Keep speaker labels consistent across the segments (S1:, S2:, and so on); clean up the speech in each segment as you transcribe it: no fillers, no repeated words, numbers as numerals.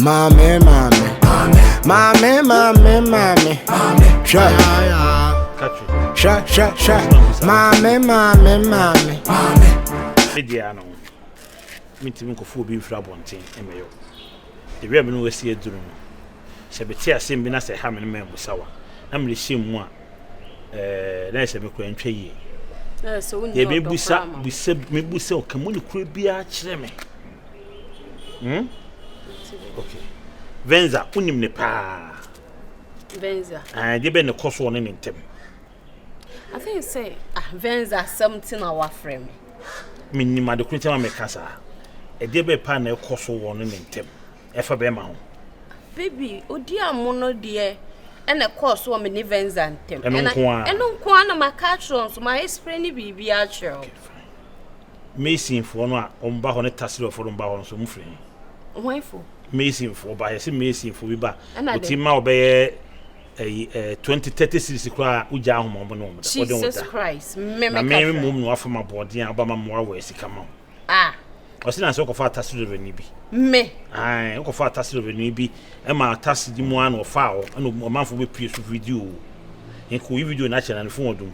S1: Maame, maame. Maame, maame, maame. Hwɛ. Hwɛ, hwɛ, hwɛ. Maame, maame, maame.
S2: Me deɛ ano, mentumi nkɔfo obi mfiri abɔnten mmɛyɛ wo. The way a me ne wo asi aduru no, sɛ mete asɛm bi na sɛ ɛha me no mammusa wo a, na merehyɛ mu a, ɛɛ na ɛsɛ mekura ntwa yie. Deɛ mebusa busa mebusa ɔka mu ne kura biara kyerɛ me. Hmm? Okay. Venza, wonim ne paa.
S3: Venza.
S2: Ah, deɛ bɛn ne kɔ so ɔne ne ntɛm.
S3: I think sɛ ah Venza asɛm ti na wafrɛ me.
S2: Menim ade koro nti ma meka saa. Ɛdeɛ bɛn paa na ɛkɔ so wɔ ne ne ntɛm. Ɛfa bɛrima ho.
S3: Baby, odi amono deɛ ɛna ɛkɔɔ so wɔ me ne Venza ntɛm.
S2: Ɛno nko ara.
S3: Ɛno nko ara na maka akyerɛ wo nso, ma explain ne biribi akyerɛ wo.
S2: Okay, fine. Masonfoɔ no a wɔn ba hɔ ne taxi-foɔ no ba hɔ no nso wɔn firi he?
S3: Hwanfo?
S2: Masonfoɔ ba, yɛsɛ Masonfoɔ bi ba.
S3: Ɛna
S2: Wɔti
S3: dɛ?
S2: ma wɔbɛyɛ ɛyi ɛɛ 20 30 series koraa wogya ahoma wɔn ne wɔn da. Wɔde wɔn
S3: Jesus
S2: da.
S3: Christ, me
S2: Na
S3: meka
S2: me
S3: kyerɛ.
S2: mmom na wafa ma aboɔden a ɔba ma mmoa wɔ sika ma wo.
S3: Ah.
S2: Ɔsi na sɛ wokɔfa taxi driver ni bi.
S3: Me.
S2: Ae, wokɔfa taxi driver ni bi ɛma taxi di mu ara na ɔfaa hɔ ɛna ɔmanfo bɛpue so video. Nka oyi video na akyɛ na ne fon ɔdum.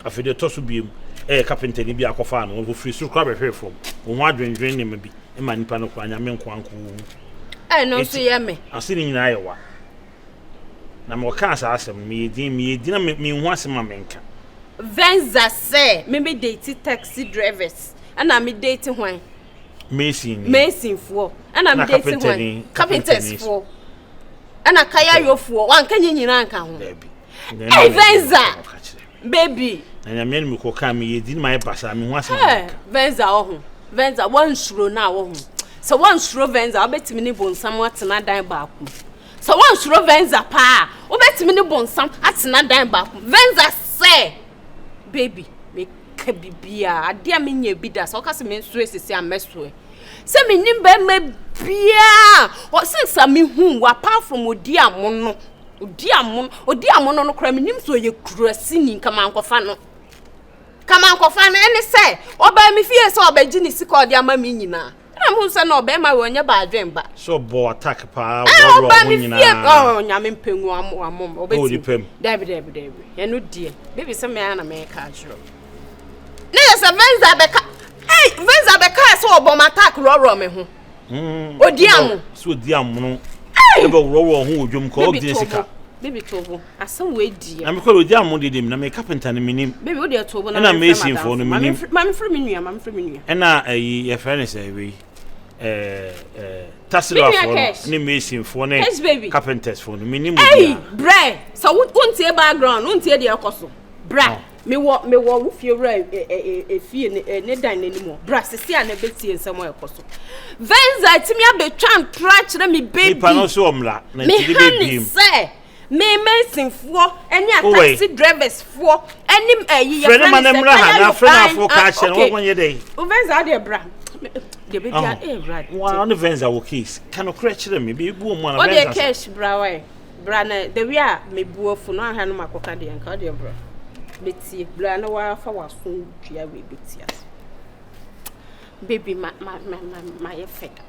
S2: Afei deɛ ɛtɔ so biem ɛyɛ kapenta ni bi akɔfaa no ɔfiri soro koraa bɛhwee fam. Wɔn ho adwendwen nneɛma bi ɛma nipa no koraa nyame nko anko wɔ mu.
S3: Ɛno nso yɛ me.
S2: Ase ne nyinaa yɛ wa. Na ma ɔkaa saa asɛm no meyɛ din meyɛ din na menhu asɛm a menka.
S3: Venza sɛ me me date taxi drivers ɛna me date hwan.
S2: Mason ni.
S3: Mason foɔ ɛna me date hwan. Carpenters foɔ ɛna kayayofoɔ wanka nye nyinaa nka ho.
S2: Dabi.
S3: Hey Venza baby.
S2: Na nyame no mekɔ kaa meyɛ din ma ayɛ basaa mehu asɛm a menka.
S3: Venza ɔho Venza wansuro no a wɔho sɛ wansuro Venza wobɛtumi ne bonsam atena dan baako mu. Sɛ woansuro Venza paa a, wobɛtumi ne bonsam atena dan baako. Venza sɛ, baby, meka biribiara, adeɛ a menyɛ bi da, sɛ woka sɛ mensoɛ sisi a mɛsoɛ. Sɛ menim bɛrima biara, since a mehu wo, apart from odi amono, odi amono, odi amono no koraa menim sɛ ɔyɛ kurasini, nka mankɔfa no. Nka mankɔfa no, ɛne sɛ ɔbaa me fie sɛ ɔbɛgye ne sika ɔde ama me nyinaa. Ɛna mehu sɛ na ɔbɛrima wei ɔnyɛ baadwen ba.
S2: Sɛ ɔbɔ attack paa wɔworɔ
S3: ɔba
S2: ho
S3: me fie
S2: nyinaa.
S3: oh nyame mpɛ ngu amo amo
S2: Ɛwɔ
S3: ɔbɛtumi.
S2: nipa mu.
S3: Dabi dabi dabi ɛno deɛ baby sɛ me ara na mɛka akyerɛ wo. Ne yɛ sɛ Venza bɛka ei Venza bɛka sɛ ɔbɔ m attack worɔworɔ me ho. Odi amo.
S2: Sɛ odi amono. Ɛbɛ worɔworɔ ho wɔ dwom kɔ ɔgye sika.
S3: Baby to bo asɛm wei deɛ.
S2: Na mekɔ odi amono deɛ deɛ na me carpenter no menim.
S3: Baby wo deɛ to bo na
S2: ɛna
S3: me
S2: mason foɔ no menim.
S3: Ma me frɛ me nua ma me frɛ me nua.
S2: Ɛna ɛyi yɛfrɛ ne sɛ wei ɛɛ ɛɛ taxifoɔ no ne mason foɔ ne carpenters foɔ no menim obiara.
S3: Ɛyi brɛ sɛ wo wontie background wontie deɛ ɛkɔ so bra. Mewɔ mewɔ wo fie wura efie ne ne dan n'anim hɔ. Bra sisi a na betie nsɛm a ɛkɔ so. Venza atumi abetwa ntora akyerɛ me baby.
S2: Nipa no so ɔmra na nti de
S3: Meha ne
S2: bebiem.
S3: sɛ me masonfoɔ ne
S2: Wowɔ yi?
S3: ataxi drivers foɔ ne ɛyi
S2: Frɛ ne
S3: yɛfrɛ
S2: ma
S3: ne
S2: ne
S3: sɛ
S2: mmra ha
S3: kaya
S2: na
S3: yo
S2: frɛ no
S3: an
S2: afo ka
S3: an
S2: akyerɛ no
S3: okay.
S2: wɔn yɛ dɛn.
S3: Wo Venza adeɛ bra. Deɛ bedi a
S2: Ɔho.
S3: eh bra.
S2: Wɔn ne Venza wɔ case. Ka nokorɛ kyerɛ me. Biribi wɔ mu a na
S3: Wo deɛ
S2: Venza sa.
S3: cash bra wae. Bra na the way a me bu afu no ahwɛ no makɔka deɛ nka wodeɛ bra bɛtie bra na wafa w'aso dua wei bɛtie ase baby ma ma ma ma mayɛ fed up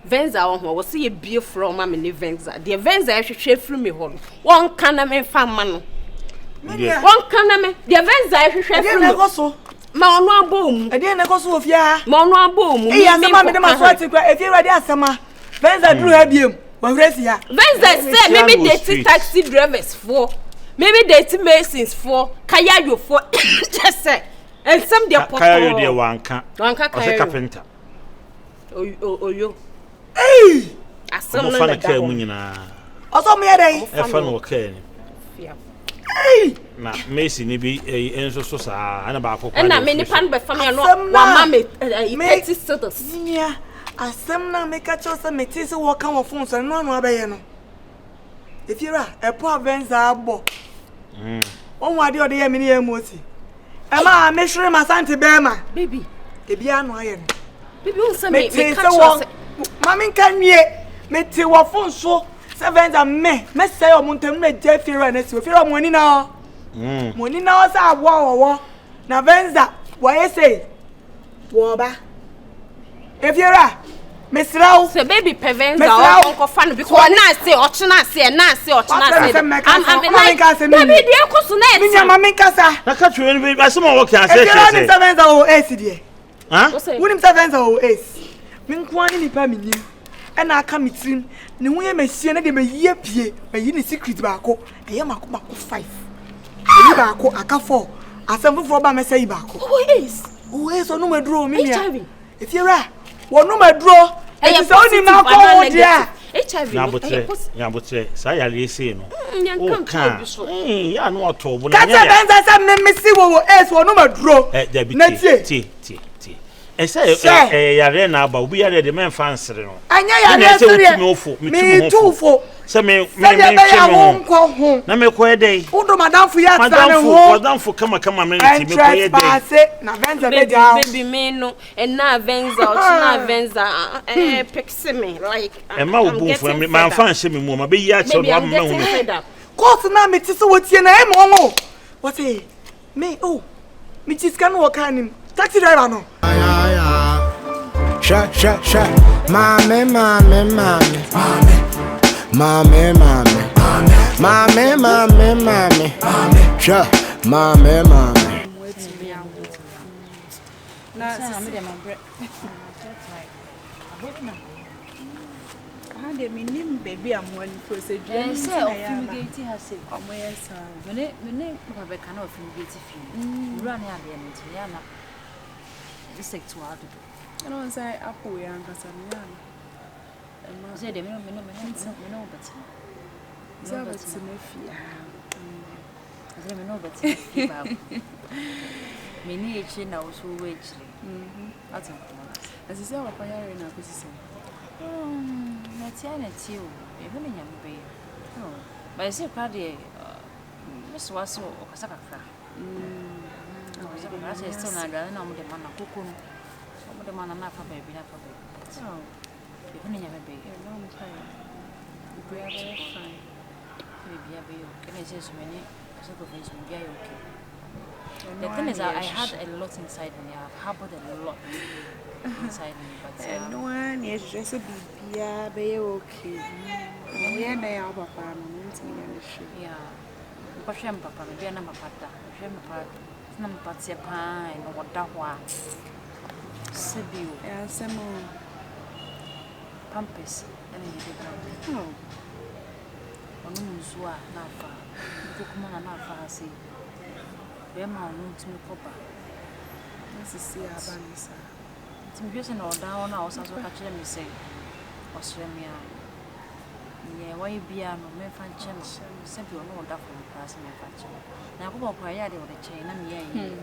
S3: Venza wɔ ho wɔ sɛ yɛbie frɛ ma me ne Venza deɛ Venza ɛhwehwɛ firi me hɔ no wɔnka na memfa mma no wɔnka na me deɛ Venza ɛhwehwɛ firi me ma ɔno abɔ mu
S4: ɛdeɛ na ɛkɔ so wɔ fie ha
S3: ma ɔno abɔ mu
S4: eyi asɛm a mede ma so ate kura efie wura de asɛm a Venza duru ha biem Wɔwerɛ fi ha.
S3: Vincent sɛ me me date taxi drivers foɔ, me me date masons foɔ, kayayo foɔ, kyɛ sɛ nsɛm deɛ pɔtɔɔ.
S2: Kayayo deɛ wanka.
S3: Wanka kayayo.
S2: Ɔsɛ carpenter.
S3: Oyo.
S4: Ei!
S3: Asɛm no
S2: na
S3: na
S2: ɛda hɔ. mu nyinaa.
S4: Ɔsɛ ɔmo yɛ dɛn?
S2: Ɛfa no wɔ kaa ni.
S4: Ei!
S2: Na mason ni bi ɛyi nso so saa ɛna baako kora
S3: Ɛna me nipa no bɛfa me ano wama me 30 cedis.
S4: Minia. Asɛm no a meka kyerɛ wo sɛ metee sɛ wɔka wɔ fon so no, ɛno ano abɛyɛ no. Efiewura, ɛpo a Venza abɔ. Mm. Wohu adeɛ ɔde yɛ me ne yɛ Mosi. Ɛma a mehwere m'asante bɛrima.
S3: Baby.
S4: Ebi ano ayɛ no.
S3: Baby, wohu sɛ me
S4: metee
S3: meka
S4: sɛ
S3: kyerɛ
S4: wɔ
S3: sɛ
S4: ma menka nwie. Mete wɔ fon so sɛ Venza me mɛsɛe ɔmo ntam na magya efiewura no asi hɔ. Efiewura mo ani na hɔ. Mm. Mo ani na hɔ sɛ aboa wɔwɔ. Na Venza wɔayɛ sei. Wɔba. Efiewura. Mesrɛ wo.
S3: Sɛ baby pɛ Venza a ɔnkɔfa no because ɔna ase ɔkyena ase ɛna ase ɔkyena ase.
S4: I'm I'm like
S3: baby deɛ ɛkɔ so na ɛsa.
S4: Minya ma menkasa.
S2: Na ka kyerɛ no asɛm a wɔka asɛ kyerɛ sɛ.
S4: Efiewura nim sɛ Venza wɔ AIDS deɛ. Wonim sɛ Venza wɔ AIDS. Me nko ara ne nipa menim ɛna aka me tirim ne ho yɛ mehyia na deɛ mayi apue mayi ne secret baako ɛyɛ mako mako five ɛyi baako aka four asɛm foforɔ ba mɛsɛ yi baako.
S3: Ɔwɔ AIDS.
S4: Ɔwɔ AIDS ɔnom aduro me nua. Efiewura, wɔnom aduro. Eti sɛ wonim na akɔ ho deɛ a.
S3: HIV no ɛyɛ positive.
S2: Nyabotrɛ, saa yareɛ sei no. Woka a, yɛ a na watɔ bo na
S4: Ka kyerɛ Benza sɛ me me se wɔwɔ AIDS wɔnom aduro.
S2: Ɛ dabi
S4: Na
S2: tie
S4: tie.
S2: tie tie tie. Ɛsɛ
S4: Hyɛ.
S2: ɛyɛ yareɛ na aba obi yareɛ deɛ mɛnfa nsere no.
S4: Ɛnyɛ
S2: Me na
S4: yareɛ
S2: ɛsɛ
S4: sereɛ.
S2: wotu me fo, metu me ho
S4: Metu wo
S2: fo.
S4: fo.
S2: Sɛ me me
S4: Sɛdeɛ
S2: me
S4: ɛbɛyɛ
S2: ntwe
S4: a
S2: me ho.
S4: wonkɔ ho.
S2: Na mekɔyɛ dɛn?
S4: Wodɔ madamfo yi atena ne
S2: Madamfo,
S4: ho.
S2: madamfo kama kama me nti mekɔyɛ dɛn?
S4: Ɛntrespaase na Venza
S3: Baby
S4: bɛgyaa wo.
S3: baby me no ɛna Venza ɔkyena Venza ɛɛ pixe me like
S2: Ɛma wo
S3: I'm
S2: bo mfu,
S3: getting fed
S2: mamfa
S3: up.
S2: anhyɛ me mu, mabɛyi akyerɛ
S3: Baby
S2: no
S3: I'm
S2: ama
S3: getting
S2: mahu.
S3: fed up.
S4: Court no a mete sɛ wɔtie no ɛyɛ me nwanwa o. Wɔse me oh megye sika no wɔ car no mu. Taxi driver no.
S1: Hwɛ hwɛ hwɛ maame maame maame maame maame maame maame maame hwɛ maame maame.
S5: Na sisi Aha deɛ mennim baabi a mmoa no firi sɛ dua no nti na ɛyɛ ana ɔmo yɛ saa.
S6: Me ne papa bɛka na ɔfumigate fie nwura ne adeɛ no nti yɛ ana insect wɔ ha dodo.
S5: Ɛna wɔn sɛ apple yɛ ankasa no yɛ ana ɛma.
S6: Sɛ deɛ me ne me ne me ne wo bɛtena.
S5: Sɛ wobɛtena fie ha.
S6: Sɛ me ne wo bɛtena fie baako. Me ne akyire na wo so wɔ akyire. Ate nkɔmmɔ no ase.
S5: Ɛsɛ sɛ papa yare na akɔsi sɛn?
S6: Na ɛteɛ ara na ɛteɛ o. Yɛhwɛ ne Nyame bɛyɛ. But ɛsɛ koraa deɛ me soa sɛ ɔkasa kakra. Ɔkasa kakra sɛ still na aduane na wɔde ma no akoko no. Wɔde ma no na afa baabi na afa baabi. But yɛhwɛ ne Nyame bɛyɛ.
S5: Yɛbɔ mpaeɛ. Biribiara bɛyɛ fine.
S6: Biribiara bɛyɛ okay. Na ɛsɛ sɛ me ne Ɔsɔfo Kofi nso biribiara yɛ okay. The thing is, I had a lot inside me. I've harbored a lot inside me. But
S5: ɛno ara na ɛhwehwɛ sɛ biribiara bɛyɛ okay. Na woyɛ dɛn a wo papa no no ntumi nyɛ no hwee.
S6: Yeah. Mekɔhwɛ me papa, baabi a na papa da. Mehwɛ me papa, na me papa teɛ paa na ɔda hɔ a. Sɛbi o.
S5: Ɛyɛ asɛm o.
S6: Pampers ɛna yɛde ma no. Ɔnom nsuo a na afa. Nkokuma na na afa ha sei. Bɛrima a ɔno ntumi kɔ ba.
S5: Na sisi aba ne saa.
S6: Nti mehwɛ sɛ na ɔda hɔ no a ɔsan so ka kyerɛ me sɛ ɔsrɛ me a nea wayɛ biara no memfa nkyɛ no sɛdeɛ ɔno ɔda fam koraa sɛ memfa nkyɛ no. Nyankopɔn koraa ɛyɛ a deɛ ɔde kyɛn na meyɛ ayɛ yie.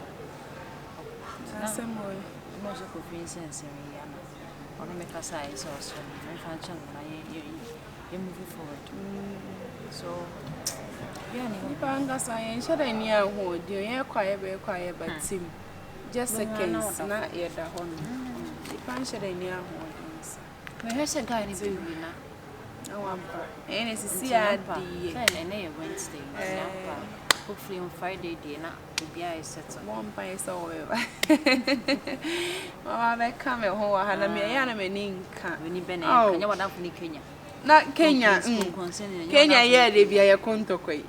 S5: Hmm. Asɛm o.
S6: Na ɔsɛ Kofi nsɛnsɛm yi ana ɔno me kasa a ɛsɛ ɔsrɛ me memfa nkyɛ no na yɛ yɛ yɛ move forward. So
S5: Nipa ankasa yɛnhyɛ da nni ahoɔden o, yɛkɔ a yɛba yɛkɔ a yɛba hmm. tim just seconds na yɛda hɔ no. Nipa nhyɛ da nni ahoɔden sa.
S6: Mehwɛ sɛ guy no bɛwie na
S5: na waba. Ɛyɛ na sisi adeɛ.
S6: Sɛ ɛnɛ yɛ Wednesday nti ampa. Hopefully on Friday deɛ na biribiara yɛ settle.
S5: Bɔ mpaeɛ sɛ wɔbɛba. Mama bɛka me ho wɔ ha na meyɛ na m'ani nka.
S6: W'ani bɛ na ɛnka nyɛ w'adamfo ne Kenya.
S5: Na Kenya mm Kenya yɛ de bia yɛ ko ntɔkwa yi.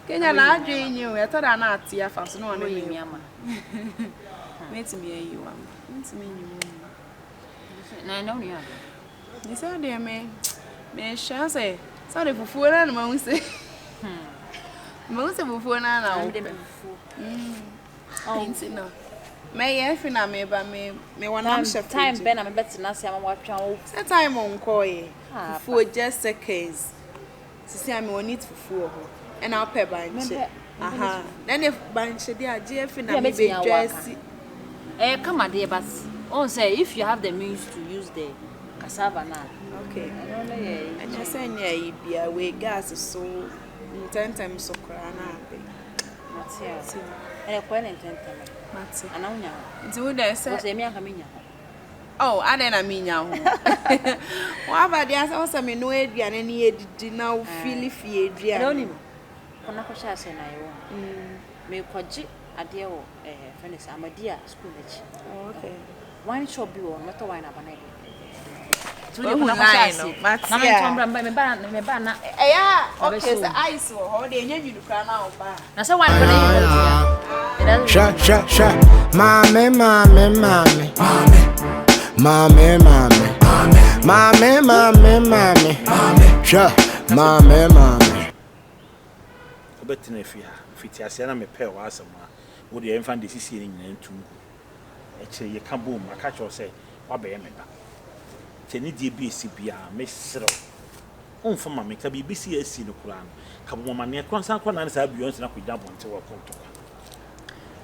S5: Kenya na adwene nye o ɛtɔ da na ate afa so na ɔne me
S6: ama.
S5: Mɛtumi ayi wa ma ntumi nyi wo mu.
S6: Na ɛnɛ wo nua ade.
S5: Ne sɛ deɛ me mehwɛ sɛ sɛ ɔde fufuo na na mahu sɛ mahu sɛ fufuo na na wopɛ. Nti no mɛyɛ afi na meba me mewɔ nam hyɛ fridge.
S6: Time bɛn na mebɛtena ase ama watwa wo.
S5: Sɛ time nkɔɔyɛ fufuo just seconds sisi a mewɔ neat fufuo wɔ hɔ ɛna wopɛ bankye aha na ne bankye deɛ agye afi na mebɛdwa asi.
S6: Ɛyɛ kama deɛ but ɔn sɛ if you have the means to use the cassava na.
S5: Okay.
S6: Ɛno no yɛ.
S5: Ɛnyɛ sɛ nyɛ ayi bia wei gas so ntɛntɛm so koraa na abɛ.
S6: Mate a. Ɛnɛ kɔɛ ne ntɛntɛm.
S5: Mate.
S6: Ana wonya hɔ?
S5: Nti wo dɛ sɛ.
S6: Wɔsɛ mi anka menya hɔ.
S5: Oh, adɛn na menya ho? Waba deɛ asɛ wo sɛ me noa aduane ne yɛdidi na wo fili fie aduane.
S6: Ɛnɛ wonim, kɔ na kɔhyɛ ase na yɛwɔ ho. Mekɔgye adeɛ wɔ ɛɛ fɛn ne sɛ Amadia school n'akyi.
S5: Oh, okay.
S6: Wine shop bi wɔ hɔ no, mɛtɔ wine aba na yɛde. Nti wode
S5: Wahu
S6: kɔ na kɔhyɛ
S5: line
S6: ase.
S5: no, mate
S6: Na mentɔ
S5: a.
S6: mbra, meba na meba na
S5: Ɛyɛ a, okay,
S6: mabɛsɔ
S5: sɛ
S6: mu.
S5: ice wɔ hɔ, wode ɛnyɛ nwunu koraa na woba a.
S6: Na sɛ wine kɔ na ɛyɛ quality a, it doesn't
S1: Hwɛ
S6: really
S1: hwɛ
S6: matter.
S1: hwɛ maame maame maame maame maame maame maame maame hwɛ maame maame.
S2: Wobɛtena fie ha. Mfitiaseɛ na mepɛɛ w'asɛm a, wo deɛ yɛmfa no deɛ ɛsisie no nyinaa nto ngu. Akyire yi yɛka boom, maka akyerɛ wo sɛ woabɛyɛ me ba. Nti anigyeɛ bi a ɛsi biara, mesrɛ wo, womfa mma me. Ka biribi sei asi no koraa no, ka bɔ me amaneɛ koraa. San kɔ na ne saa Beyonce no akɔgyina abɔnten wɔ ɛko ntɔkwa.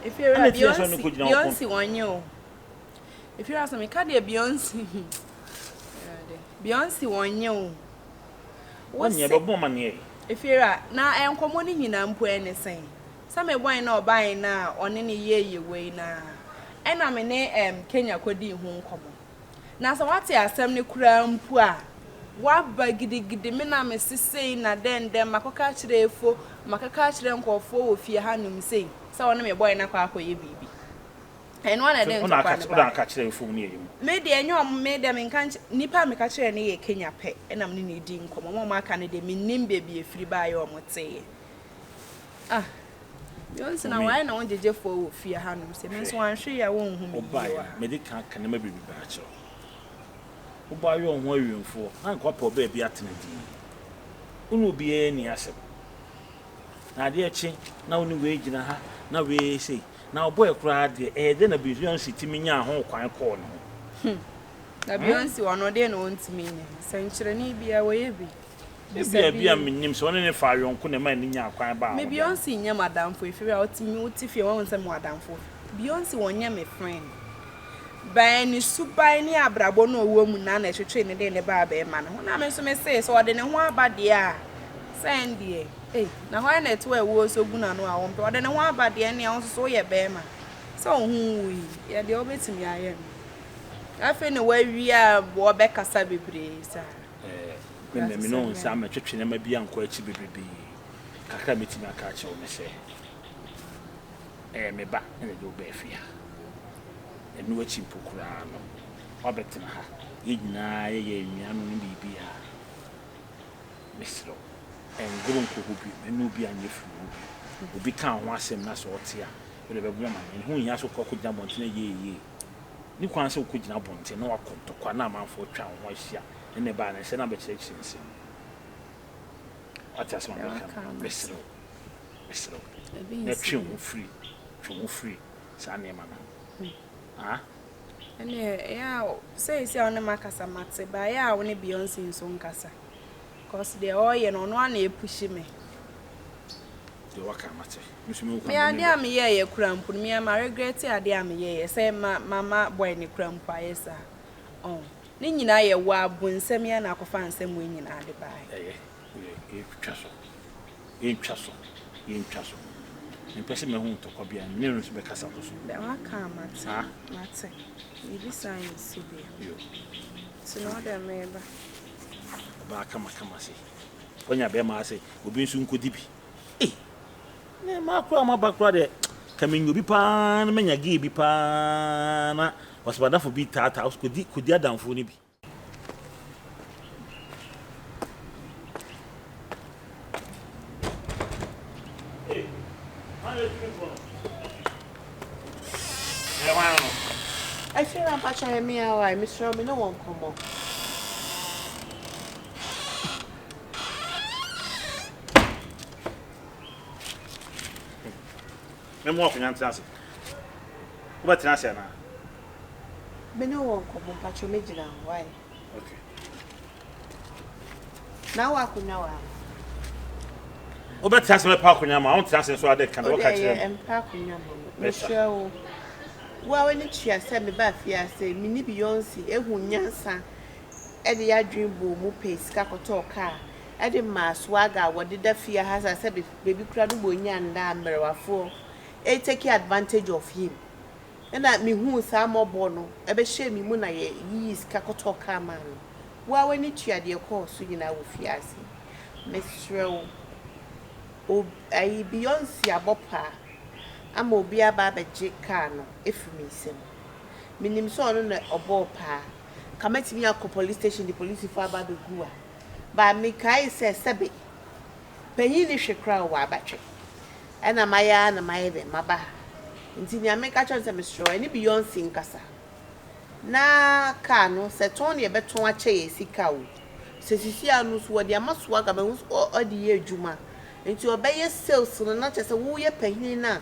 S5: Efiewura
S2: Ɛna ɛteɛ sɛ ɔne
S5: Beyonce
S2: kɔgyina wɔ ko
S5: Beyonce wɔnyɛ o. Efiewura sɛ meka deɛ Beyonce Awurade Beyonce wɔnyɛ o. Wo
S2: Wɔnyɛ,
S5: se
S2: bɛbɔ amaneɛ.
S5: Efiewura na nkɔmmɔ no nyinaa mpo ɛne sɛn? Sɛ me bɔe na ɔbae no a ɔne no yɛɛ wei no a, ɛna me ne ɛɛm Kenya kɔdii ho nkɔmmɔ. Na sɛ woate asɛm no koraa mpo a, woaba gidigidi, me na mese sei na dɛn dɛn, makɔka akyerɛ Efo, makɔka akyerɛ nkurɔfoɔ wɔ fie hanom sei, sɛ ɔne me bɔe no akɔ akɔyɛ biribi. Ɛno ara na ɛde ntɔkwa no baeɛ. Me deɛ ɛnyɛ wɔn, me deɛ menka nkyerɛ, nnipa a meka kyerɛɛ no yɛ Kenya pɛ na me ne no dii nkɔmmɔ, wɔn a wɔaka no deɛ mennim baabi a ɛfiri baeɛ a wɔteeɛ. Ah, Beyonce na wayɛ na wɔn gyegyefoɔ wɔ fie hanom sɛ me nso wanhwɛ yie a wɔnhu me yie wɔ ha.
S2: Mede kan ka nneɛma bebrebe akyerɛ wo. Wobɔ ayɛ wo ho awiɛmfoɔ na anka woapɛ ɔbaa bi atena din. Wo ne obiara nni asɛm. Na adeɛ kye na wo ne wei gyina ha na wei sei. Na ɔbɔɛ koraa deɛ ɛyɛ dɛn na Beyonce tumi nyaa ho kwan kɔɔ ne ho?
S5: Hmm. Na Beyonce ɔno deɛ na ɔntumi nyɛ. Sɛnkyerɛnne biara wɔyɛ bi. Bisa
S2: Ebia
S5: bi.
S2: ebia minnim sɛ ɔne no faa yɔnko na ɛma ne nyaa kwan baa
S5: Me
S2: ho de ama.
S5: Beyonce nyɛ m'adamfo ɛfiri a wote me wote fie wahu sɛ mewɔ adamfo Beyonce ɔnyɛ me friend but ne suban ne abrabɔ no ɔwɔ mu na na ɛtwetwee ne de ne baa bɛɛma no ho na me nso me see sɛ ɔde ne ho aba deɛ a sɛ ɛndeɛ ei na hwan na ɛto ɛwoɔ so gu n'ano a ɔmpɛ ɔde ne ho aba deɛ ɛnneɛ wo nso so woyɛ bɛɛma sɛ wo ho nwu yi yɛ deɛ wobɛtumi ayɛ no afei na wawie a wɔbɛkasa bebree saa.
S2: Me na me ne wo nsa mɛtwetwe nneɛma bi ankɔ akyi bebrebe. Kakra a mɛtumi aka akyerɛ wo ne sɛ, ɛyɛ me ba na ɛde wo baa fie ha. Ɛno akyi mpo koraa no, woabɛtena ha. Yɛn nyinaa yɛyɛ anuanom ne biribiara. Mesrɛ wo, ɛngoro nkɔ hɔ bio. Ɛne obi anyɛ firi hɔ bio. Obi ka wo ho asɛm na sɛ ɔte a, wode bɛbɔ amanneɛ. Ɛho nhia sɛ wokɔ akɔgyina abɔnten ayɛ yie. Ne kwan sɛ wokɔgyina abɔnten na woakɔ ntɔkwa na amanfoɔ atwa wo ho ahyia ne ne baa no ɛsɛ na abɛkyerɛkyerɛ nsɛm mu. Wate asɛm a meka no? Mesrɛ wo, mesrɛ wo, na twe wo ho firi, twe wo ho firi saa nneɛma no ho. Ah?
S5: Ɛnneɛ ɛyɛ a seesei a wo ne makasa mate, but ɛyɛ a wo ne Beyonce nso nkasa. Cause deɛ ɔreyɛ no ɔno ara na ɛpushi me.
S2: Deɛ waka mate. Me nso mehu
S5: Me
S2: kwan
S5: adeɛ
S2: bɛne
S5: a meyɛɛyɛ kura mpo no me a ma regrete adeɛ a meyɛɛyɛ sɛ ma mama boy no kura mpo ayɛ saa. Ɔn. Ne nyinaa yɛ wo abonsam yi a na akɔfa nsɛm wei nyinaa de baeɛ.
S2: Ɛyɛ, woyɛ, yɛtwa so. Yɛntwa so. Yɛntwa so. Mempɛ sɛ mɛhu ntɔkwa biara. Me ne no nso bɛkasa nso so.
S5: Deɛ waka a mate.
S2: Ah?
S5: Mate. Biribi saa nsi bio.
S2: Yo.
S5: Nti na ɔdɛ meba.
S2: Ɔbaa kamakama sei. Wanya bɛrima ase, obi nso nkɔdi bi. Ei! Ne mmaa koraa a wɔaba koraa deɛ, ka menya obi paa na manya gay bi paa na wɔsɛ m'adamfo bi taataa wo so kɔdi kɔdi adamfoɔ no bi. Ei, hwan na ɛtumi kɔ no? Ɛyɛ hwan no?
S7: Afie mpakyɛ yɛ me ara mesrɛ wo me ne wɔ nkɔmmɔ.
S2: Mɛma akonnwa ntena ase. Wobɛtena ase anaa?
S7: Me ne wɔ nkɔmmɔ mpakyɛ mɛgyina hɔ why?
S2: Okay.
S7: Na wɔ akonnwa wɔ ha?
S2: Wobɛtena ase mɛpa akonnwa ma wontena ase nso adɛ ka na wɔka kyerɛ
S7: me. Mpa akonnwa ma me. Mesrɛ wo. Wo a w'ani tua sɛ mebaa fie ase me ne Beyonce ehu nyansa de yɛn adwene bɔɔ mu pɛɛ sika kɔtɔɔ kaa de maa Swagger a wɔde da fie ha saa sɛ baabi koraa no wɔnnya nna a mmerewafoɔ retake advantage of him. Ɛna mehuu saa mmɔbɔ no ɛbɛhyɛɛ me mu na yɛyiyii sika kɔtɔɔ kaa maa no. Wo ara w'ani tua deɛ ɛkɔɔ so nyinaa wɔ fie ase. Mesrɛ wo, ob ayi Beyonce abɔ paa ama obi aba abɛgye kaa no afiri me nsam. Menim sɛ ɔno na ɔbɔɔ paa. Nka mɛtumi akɔ police station de polisifoɔ aba abɛgu ha. But mekaee sɛ sɛbe panyin nni hwe koraa ɔwɔ abatwɛ. Ɛna mayɛ ara na mayɛ dɛn, maba ha. Nti nea meka kyerɛ no sɛ mesrɛ wo, ɛne Beyonce nkasa. Na car no, sɛ tɔn na yɛbɛtɔn akyɛ yɛn sika o, sɛ sisi ara no nso wɔde ama Swagger, mahu sɛ ɔde yɛ adwuma. Nti ɔbɛyɛ sales no na kyerɛ sɛ woyɛ panyin no a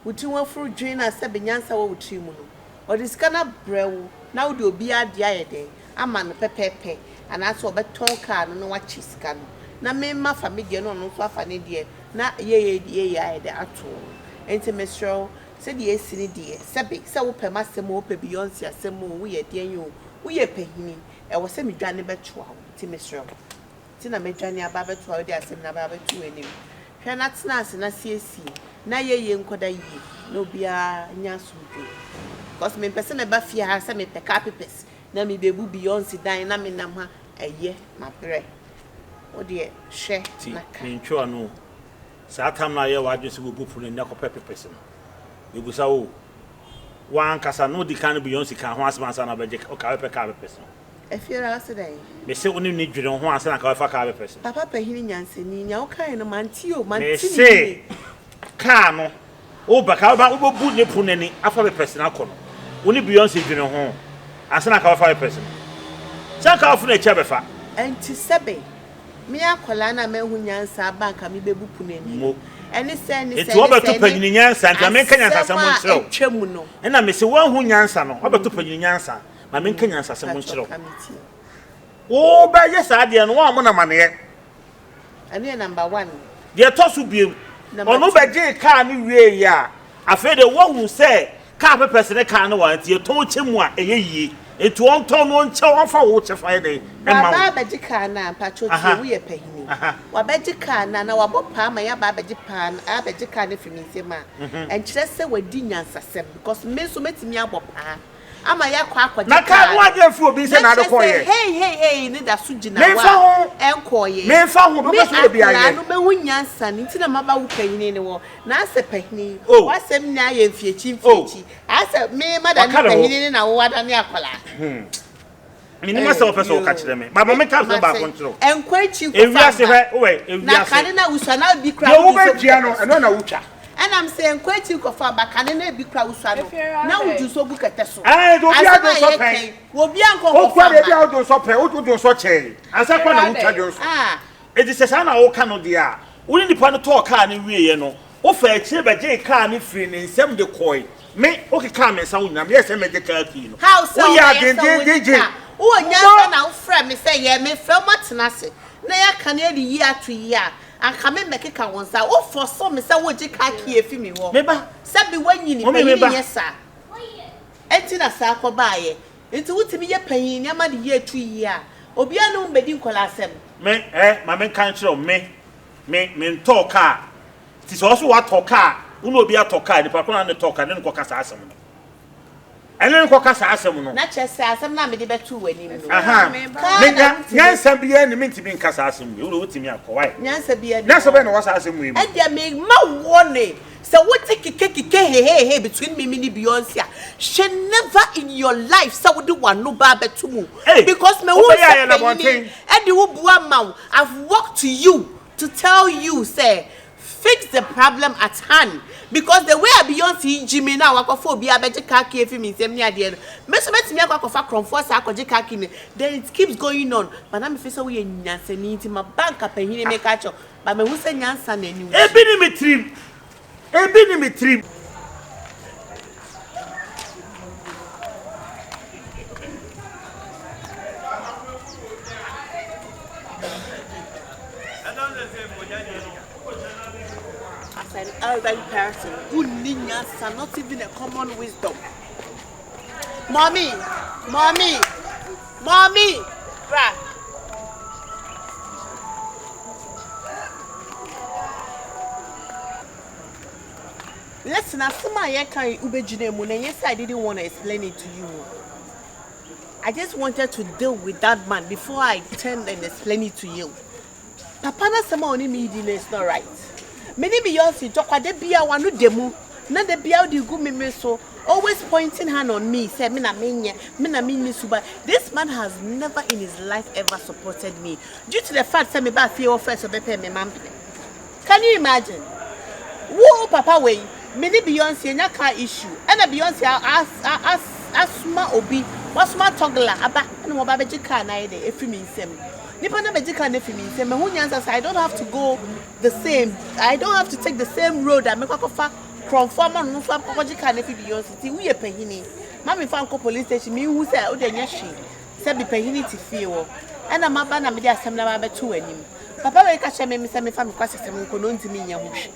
S7: wo tiri ho afuru dwen no a sɛbe nyansa wɔ wo tiri mu no, ɔde sika no abrɛ wo na wode obiara deɛ ayɛ dɛn ama no pɛpɛɛpɛ anaasɛ ɔbɛtɔn car no na wakyɛ sika no na me mafa me deɛ na ɔno nso afa ne deɛ na yɛyɛ yɛyɛ ayɛ dɛn ato wo. Nti mesrɛ wo sɛdeɛ asi no deɛ sɛbe sɛ wopɛ m'asɛm o wopɛ Beyonce asɛm o woyɛ deɛn o woyɛ panyini ɛwɔ sɛ medwane bɛtoa wo nti mesrɛ wo. Nti na madwane aba abɛto a wode asɛm no aba abɛto w'anim. Hwɛ na tena ase na siesie na yɛ yie nkɔda yie na obiara nya asomdwoe. Because mempɛ sɛ mɛba fie ha sɛ mepɛ car papers na mebɛbu Beyonce dan na menam ha. Ɛyɛ, mabrɛ. Wo deɛ hwɛ
S2: Nti
S7: na ka.
S2: mentwe w'ano o. Saa tam no a woyɛɛ w'adwene sɛ wobɛbu pono ani akɔpɛ papers no, mebisa wo o, w'ankasa na wodi kan ne Beyonce kaa ho asɛm ansa na wobɛgye wo car bɛpɛ car papers no?
S7: Afiara ase dɛn?
S2: Mese wo ne no dwene wo ho ansa na anka wobɛfa kaa bɛpɛ so.
S7: Papa pahini nyansani, nea wokaeɛ no mante o, mante ne
S2: Mese
S7: yie.
S2: kaa no woba ka woba wobɛbu ne pono ani afa bɛpɛs no akɔ no, wo ne Beyonce dwene ho ansa na anka wobɛfa bɛpɛs no. Sɛ anka wofo no akyi abɛfa.
S7: Ɛnti sɛbe me akwadaa no a manhu nyansa aba anka mebɛbu pono ani no,
S2: Mo.
S7: ɛne sɛn ne
S2: Enti
S7: sɛn ne
S2: wɔbɛto
S7: sɛn ne
S2: panyini nyansa nti ma menka nyansasɛm
S7: asɛm a
S2: nkyerɛ wo.
S7: atwa mu no.
S2: Ɛna mese woanhu nyansa no, woabɛto panyini nyansa. Ma menka nyansasɛm nkyerɛ wo. Wobɛyɛ saa adeɛ no, woammɔ no amaneɛ.
S7: Ɛno yɛ number one.
S2: Deɛ ɛtɔ so biem, ɔno bɛgyee kaa no wieeɛ a, afei deɛ wahu sɛ kaa pɛpɛs ne kaa no wɔ nti yɛtɔn kyɛ mu a ɛyɛ yie. Nti ɔntɔn no ɔnkyɛ ɔmfa wo kyɛfa yɛ dɛn ɛma wo.
S7: Waba abɛgye kaa no a, mpakyɛw tie, woyɛ pahini. Wabɛgye kaa no a, na wabɔ paa ma yɛaba abɛgye paa no, abɛgye kaa no afiri me nsam a, ɛnkyerɛ sɛ wadi nyansasɛm because me nso mɛtumi abɔ paa. ama yɛakɔ akɔgye
S2: Na
S7: kaa
S2: kaa no
S7: no.
S2: anyɛ amfiri obi
S7: Na
S2: nsa na ade
S7: kyerɛ sɛ
S2: kɔeɛ.
S7: hei hei hei no da so gyina hɔ
S2: Memfa ho,
S7: a ɛnkɔeɛ.
S2: memfa ho,
S7: Me
S2: bɛpɛ sɛ obi
S7: akwadaa
S2: ayɛ.
S7: no mɛhu nyansa no nti na maba wo panyini no hɔ. Na asɛ panyini,
S2: Oh.
S7: w'asɛm nyinaa yɛ mfiakyi
S2: Oh.
S7: mfiakyi. Asɛ me madane
S2: Waka ne ho.
S7: panyini no na wo adane akwadaa.
S2: Menim asɛm a wopɛ sɛ woka kyerɛ me. Ma ma menka asɛm baako nkyerɛ wo.
S7: Ɛnkɔ akyi nkɔfa
S2: Ewiase
S7: mma.
S2: hwɛ, wowɛ,
S7: Na
S2: ewiase.
S7: kane na wusua na ebi kura
S2: Deɛ
S7: wodi nso gu
S2: wobɛdua no,
S7: kɛtɛ so.
S2: ɛno na wotwa.
S7: Ɛnam sɛ ɛnkɔ akyi nkɔfa mma, kane na ebi kura wusua no, na wodi nso gu kɛtɛ so.
S2: Ɛɛ, nti obiara
S7: Asɛm
S2: dwo
S7: a
S2: nsɔ
S7: yɛka
S2: pɛn.
S7: yi, obiara nkɔ
S2: Wokura
S7: nkɔfa
S2: baabi a
S7: mma.
S2: wodwo nsɔ pɛn, wodwo nsɔ kyɛn. Ansa kora na wotwa dwo nsɔ.
S7: Ah.
S2: Enti sɛ saa na woka no deɛ a, wo ne nipa no tɔɔ kaa no wieeɛ no, wofaa akyire bɛgyee kaa no firii ne nsam de kɔe. Me, wokekaa me nsa ho nyinaa, meyɛɛ sɛ mɛgye kaa key no.
S7: How sɛ
S2: Woyɛɛ
S7: wobɛyɛ sɛ wogye
S2: adendenndenden.
S7: kaa? Wowɔ nyansa na wofrɛ me sɛ yɛ mefrɛ wo matena ase na yɛaka na yɛde yie ato yie a, anka me mmɛkeka wo nsa. Wo force me sɛ wogye kaa key afi me hɔ.
S2: Me ba.
S7: Sɛbe woanyini,
S2: Mummy, me
S7: panyini
S2: ba.
S7: nyɛ saa. Enti na saa kɔbaeɛ. Nti wotumi yɛ panyin nneɛma de yie to yie a, obiara ne wo mmɛdi nkwadaa asɛm.
S2: Me, eh, ma menka nkyerɛ wo, me, me, mentɔɔ kaa. Nti sɛ ɔso watɔ kaa, wo ne obi atɔ kaa, nipa ko na ne tɔ kaa, ne no kɔka saa asɛm no. Ɛne no kɔka saa asɛm no.
S7: Na kyerɛ sɛ asɛm no a mede bɛtoo w'anim no.
S2: Aha,
S7: Kaa
S2: me
S7: na
S2: nya,
S7: wotumi.
S2: nyansa biara ni, mentumi nka saa asɛm wei, wo de wotumi akɔ, why?
S7: Nyansa biara ni
S2: Nyansa
S7: hɔ.
S2: bɛn na ɛwɔ saa asɛm wei mu?
S7: Ɛdeɛ mema wo warning. Sɛ wote kekekeke hehehe between me ne Beyonce a, hwɛ never in your life sɛ wode w'ano ba abɛto mu
S2: Ei,
S7: because mehu
S2: wobɛyɛ
S7: sɛ
S2: ayɛ na
S7: panyini
S2: abɔnten.
S7: ɛde wo bu ama wo. I've walked to you to tell you sɛ fix the problem at hand because the way a Beyonce yi gye me no a wakɔfa obi abɛgye car key afi me nsam ne adeɛ no, me nso mɛtumi akɔ akɔfa korɔmfoɔ saa akɔgye car key no then it keeps going on but na mefe sɛ woyɛ nyansani nti maba nka panyini meka akyerɛ wo. Ba mehu sɛ nyansa na ɛni wo
S2: Ebi ne me tirim, ebi ne me tirim.
S7: As an elderly person, wonni nyansa, not even a common wisdom. Mommy, mommy, mommy, bra. Listen, asɛm a yɛka yi wobɛgyina mu na ɛnyɛ sɛ I didn't want to explain it to you. I just wanted to deal with that man before I turn and explain it to you. Papa no asɛm a ɔne me redi no is not right. Me ne Beyonce ntɔkwa da biara w'ano da mu. Na da biara wode gu me me so, always pointing hand on me sɛ me na menyɛ, me na menni suban. This man has never in his life ever supported me due to the fact sɛ mebaa fie hɔ first ɔbɛpɛɛ me mampene. Can you imagine? Wo papa wei, me ne Beyonce yɛnya car issue, ɛna Beyonce asoma obi, wasoma toggler aba ɛna wɔba abɛgye car no ayɛ dɛ afiri me nsam. Nipa no abɛgye car no afiri me nsam, mahu nyansa sɛ I don't have to go the same, I don't have to take the same road a mekɔ akɔfa korɔmfoɔ ama no nso akɔgye car no afiri Beyonce. Nti woyɛ panyini, ma memfa nkɔ police station, menhu sɛ wode nyɛ hwee sɛ bi panyini te fie hɔ. Ɛna maba na mede asɛm no aba abɛto w'anim. Papa wei ka kyerɛ me sɛ memfa me kwasasɛm nkɔ na ɔntumi nyɛ ho hwee.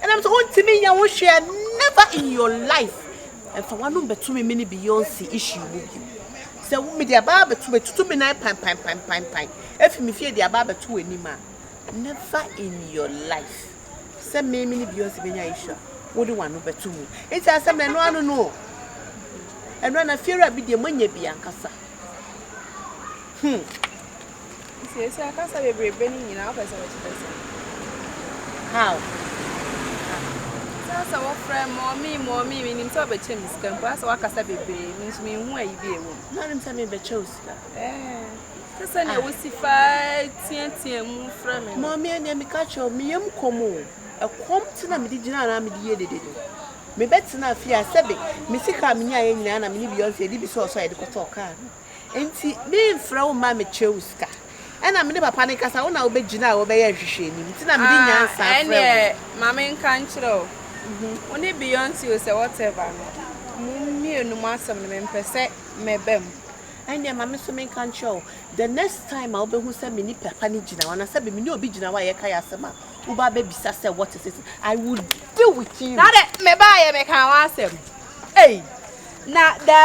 S7: Ɛna mesɛ wontumi nyɛ ho hwee, never in your life. Ɛmfa w'anom bɛto me me ne Beyonce issue mu bio. Sɛ wo mede aba abɛto bɛtutu me nan pan pan pan pan pan efi me fie de aba abɛto w'anim a, never in your life sɛ me me ne Beyonce bɛnya issue a wode w'ano bɛto mu. Nti asɛm no ɛno ano no o. Ɛno ana fiewura bi deɛ moanya bi ankasa.
S5: Nti esi akasa bebrebe ne nyinaa wopɛ sɛ wɔkyerɛ sɛ.
S7: How?
S5: Sɛ sɛ wɔfrɛ mɔmi mɔmi, menim sɛ wɔbɛkyɛ me sika mpo asɛ wakasa bebree, me nso menhu ayi bi ɛwɔ mu.
S7: Na nim sɛ mebɛkyɛ wo sika.
S5: Sɛ sɛnea wosi faa teatea mu frɛ me no.
S7: Maame, ɛnea meka kyerɛ wo, meyam kɔm o. Ɛkɔm te na mede gyina anaa mede yɛ dede no. Mebɛtena fie a sɛbe me sika a menyaeɛ nyinaa na me ne Beyonce yɛde bi sɔɔ so a yɛde kɔtɔɔ kaa no. Nti memfrɛ wo mma mekyerɛ wo sika. Ɛna me ne papa ne kasa, wo na wobɛgyina a wobɛyɛ nhwehwɛnim. Nti na mede nyansa frɛ wo.
S5: Ɛneɛ ma menka nkyerɛ wo. Wo ne Beyonce o sɛ whatever no, mo mmienu mo asɛm no mempɛ sɛ mɛba mu.
S7: Ɛnneɛ ma me nso menka nkyerɛ wo. The next time a wobɛhu sɛ me ne papa no gyina hɔ anaasɛ me ne obi gyina hɔ a yɛka yɛ asɛm a woba bɛbisa sɛ what is it, I will deal with you.
S5: Na de mebaayɛ meka w'asɛm. Ei, na da.